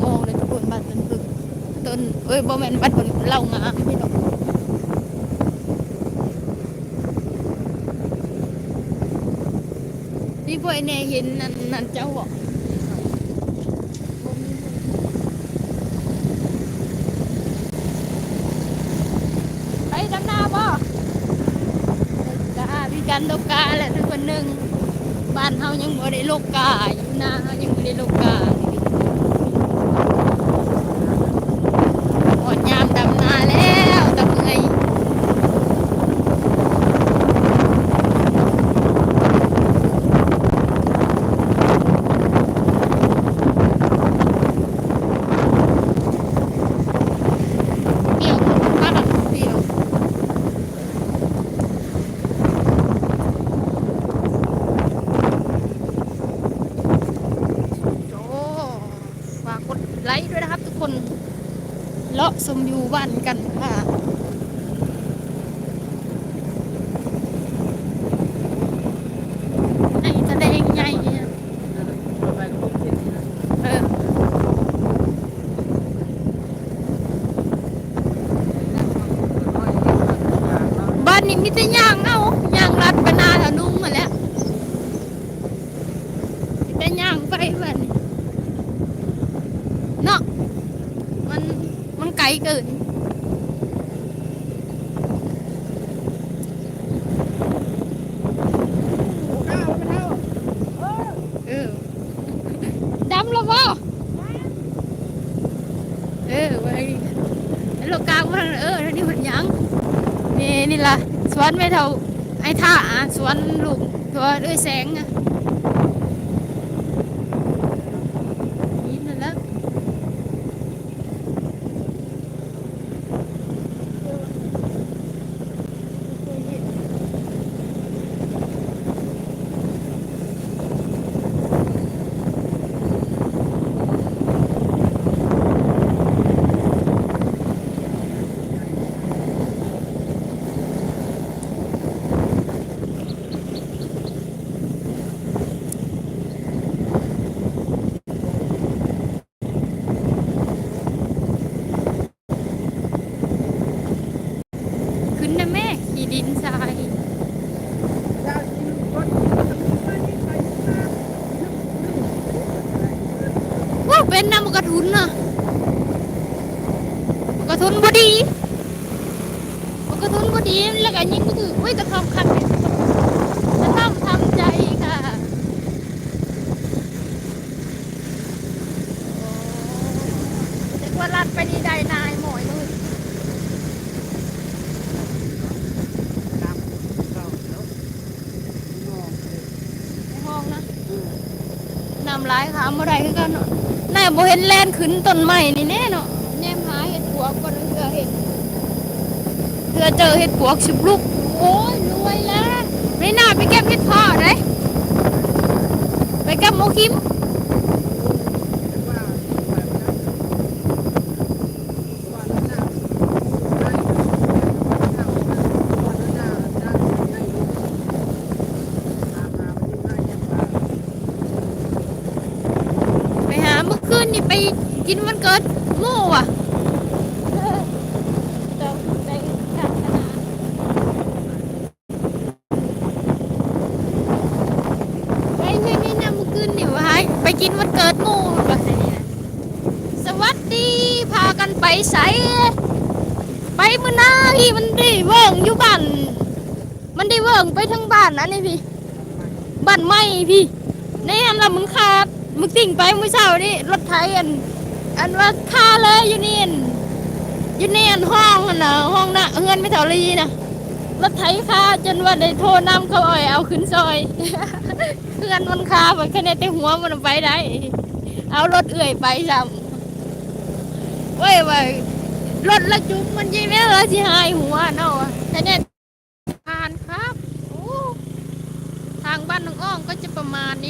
ອອກເລີຍທຸກຄົນ ບ້ານຕົ້ນເຜິ້ງ ຕົ້ນ ເອີຍ ບໍ່ແມ່ນບ້ານຕົ້ນ ເລົ່າງາມພີ່ນ້ອງ. ມີຜູ້ໃດແດ່ເຫັນອັນນັ້ນເຈົ້າບໍ່? ໄປດຳນາບໍ່? ກະມີການລົກກາແຫຼະທຸກຄົນໜຶ່ງ. ບ້ານເຮົາຍັງບໍ່ໄດ້ລົກກາ ຢູ່ນາເຮົາຍັງບໍ່ໄດ້ລົກກາ. ຮອດຍາມດຳນາແລ້ວ ຕາເມື່ອຍ. ໂອ້ ຝາກກົດໄລດ້ວຍນະຄັບທຸກຄົນ ເລາະຊົມວິວບ້ານກັນຄ່ະ. ໄອ້ທະແດງໃຫຍ່ ເອີ ບ້ານນີ້ມີແຕ່ຍ່າງເອົາ ຍ່າງລັດໄປນາທະນຸງຫັ້ນແຫຼະ. ແຕ່ຍ່າງໄປບັດນີ້ເນາະ ມັນ ມັນໄກເກີນ. ເອີ ດຳແລ້ວບໍ່? ເອີ ໄວ້ ໂລກາບໍ່ທັນ ເອີ ທາງນີ້ເພິ່ນຍັງ ນີ້ ນີ້ລະ ສວນແມ່ເຖົ້າ ໄອ້ທ່າ ສວນລູກ ສວນເອື້ອຍແສງນະ ນີ້ນັ້ນລະ. ຂຶ້ນນະແມ່ ຂີ້ດິນຊາຍ. ໂອ້ ເປັນນຳບັກກະທຸນນະ ບັກກະທຸນບໍ່ດີ ບັກກະທຸນບໍ່ດີ ແລ້ວກະຍິງບໍ່ຖືກ. ໂອ້ຍ ກະທ່ອມຄັກ ກະທ່ອມທຳໃຈຄ່ະ. ໂອ້ ແຕ່ກວ່າລັດໄປນີ້ໄດ້ນາຍໝອຍເລີຍ ໃນຫ້ອງນະ ນ້ຳຫຼາຍຂ້າມບໍ່ໄດ້ຄືກັນເນາະ. ນາຍບໍ່ເຫັນແລ່ນຂຶ້ນຕົ້ນໄມ້ນີ້ແນ່ເນາະ ແນມຫາເຫັດປວກກ່ອນ ເທື່ອເຫັນ ເທື່ອເຈີເຫັດປວກຊຸບລຸກ. ໂອ້ຍ ລວຍແລ້ວ ໄປໜ້າ ໄປເກັບເຫັດເຜາະໄດ໋ ໄປກັບໝໍຄິມ. ໄປຫາ ມື້ຄືນນີ້ໄປກິນວັນເກີດໝູ່ຫວາ. ໄປມື້ນີ້ນະ ມື້ຄືນນີ້ວ່າໄປກິນວັນເກີດໝູ່ວ່າຊັ້ນນີ້ນະ. ສະຫວັດດີ ພາກັນໄປໃສ? ໄປມື້ນາທີ່ມັນໄດ້ເວີ້ງຢູ່ບ້ານ ມັນໄດ້ເວີ້ງໄປທາງບ້ານອັນນີ້ພີ້ ບ້ານໃໝ່ພີ້ ໃນອັນລະມັນຄາ ມື້ຕິ່ງໄປມື້ເຊົ້ານີ້ ລົດໄຖອັນ ອັນວ່າຄາເລີຍຢູ່ນີ້ ຢູ່ໃນອັນຫ້ອງຫັ້ນນະ ຫ້ອງນະ ເຮືອນແມ່ເຖົ້າລີນະ ລົດໄຖຄາ ຈົນວ່າໄດ້ໂທນຳເຂົາເອົາຂຶ້ນຊ່ອຍ ເຮືອນມັນຄາ ບັດຄະແນນແຕ່ຫົວມັນໄປໄດ້ ເອົາລົດເອື້ອຍໄປຊ້ຳ. ໂອ້ຍ ວ່າລົດລະຈຸມມັນ ຍາຍແມວລະຊິຫາຍຫົວເນາະ ຄະແນນ ຜ່ານຄັບ. ໂອ້ ທາງບ້ານນ້ອງອອງກໍຈະປະມານນີ້.